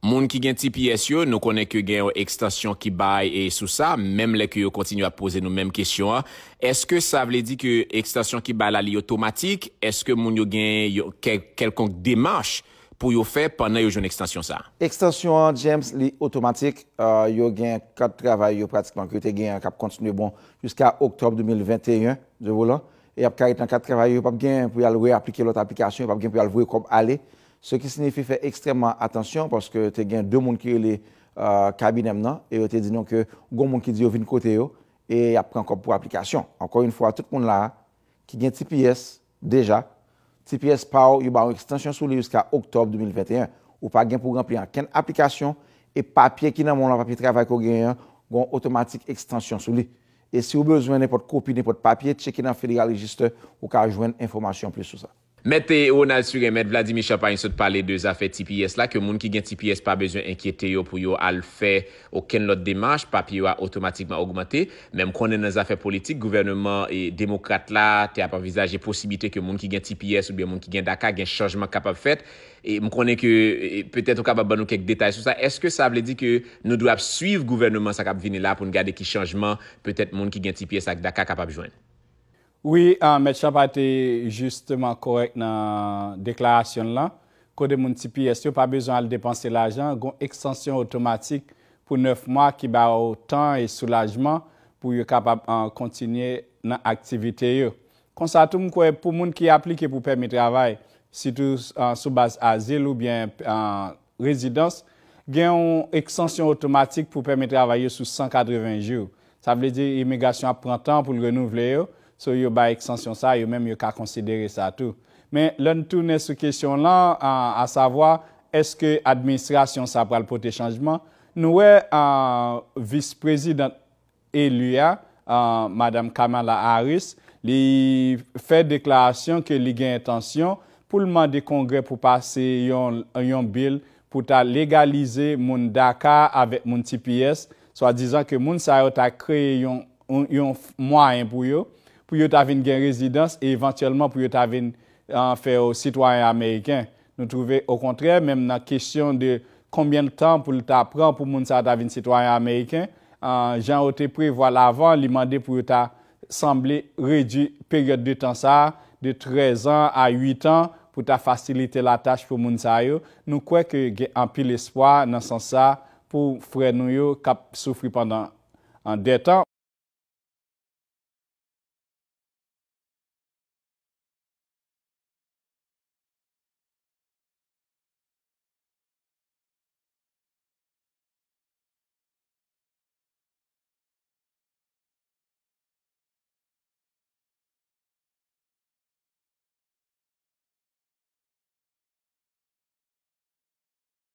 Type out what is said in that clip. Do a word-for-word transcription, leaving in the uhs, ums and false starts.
Moun ki gen T P S yo, nou konnen ke gen yon ekstansyon ki bay e sou sa, menm lè ke yo kontinye ap poze nou menm kesyon an, èske sa vle di ke ekstansyon ki bay la li otomatik? Èske moun yo gen yon kèl-, kèlkonk demach pou yo fè pandan yo jwenn ekstansyon sa? Ekstansyon an, James, li otomatik. Euh, yo gen kat travay yo pratikman ke yo te gen an k ap kontinye bon jiska oktòb de mil venteyen, de volan. E y ap ka ret nan kat travay yo, yo p ap gen pou y al reaplike lòt aplikasyon, yo p ap gen pou y al voye kòb ale. Se ki siyifi fè ekstrèmman atansyon, paske te gen de moun ki rele, euh, kabinè m nan, e yo te di nou ke gon moun ki di yo vin kote yo, e y ap pran kòb pou aplikasyon. Ankò yon fwa, tout moun la ki gen T P S deja, T P S pa w, yo ba w ekstansyon sou li jiska oktòb de mil venteyen. Ou pa gen pou ranpli ankenn aplikasyon, e papye ki nan men w lan, papye travay ke w genyen an, gen yon otomatik ekstansyon sou li. E si w bezwen nenpòt kopi, nenpòt papye, tcheke nan Federal Register, ou ka jwenn enfòmasyon plis sou sa. Mèt Ronald Surin, Mèt Vladimir Champagne sot pale de zafè T P S la, ke moun ki gen T P S pa bezwen enkyete yo pou yo al fè okenn lòt demach, papye yo a otomatikman ogmante. Men m konnen nan zafè politik, gouvènman, e, demokrat la te ap anvizaje posiblite ke moun ki gen T P S oubyen moun ki gen DACA gen chanjman k kapab fèt. E m konnen ke, e, petèt ou kapab ban nou kèk detay sou sa. Èske sa vle di ke nou dwe ap swiv gouvènman sa k ap vini la pou n gade ki chanjman petèt moun ki gen T P S ak DACA kapab jwenn? Wi, ah, Mèt Champagne te jisteman kòrèk nan deklarasyon l lan. Kote moun T P S yo pa bezwen al depanse lajan, gon ekstansyon otomatik pou nèf mwa ki ba yo tan e soulajman pou yo kapab, ah, kontinye nan aktivite yo. Konsa tou, m kwè pou moun ki aplike pou pèmi travay, sitou, ah, sou baz azil oubyen, ah, rezidans, gen yon ekstansyon otomatik pou pèmi travay yo sou san katreven jou. Sa vle di imigrasyon ap pran tan pou l renouvle yo, so yo bay ekstansyon sa, yo menm yo ka konsidere sa tou. Men lè n tounen sou kesyon lan, a, asavwa, èske administrasyon sa pral pote chanjman? Nou wè, a, vis prezidant eli a, a, Madanm Kamala Harris, li fè deklarasyon ke li gen entansyon pou l mande Kongrè pou pase yon, yon bil pou ta legalize moun DACA avèk moun T P S, swadizan ke moun sa yo ta kreye yon, yon, yon mwayen pou yo, pou yo ta vin gen rezidans e evantyèlman pou yo ta vin, a, fè yo sitwayen ameriken. Nou twouve, okontrè, menm nan kesyon de konbyen tan pou l ta pran pou moun sa a ta vin sitwayen ameriken, a, jan yo te prevwa l avan, li mande pou yo ta sanble redui peryòd de tan sa a de trèz an a uit an pou ta fasilite latach pou moun sa yo. Nou kwè ke gen anpil espwa nan sans sa pou frè nou yo k ap soufri pandan an dètan,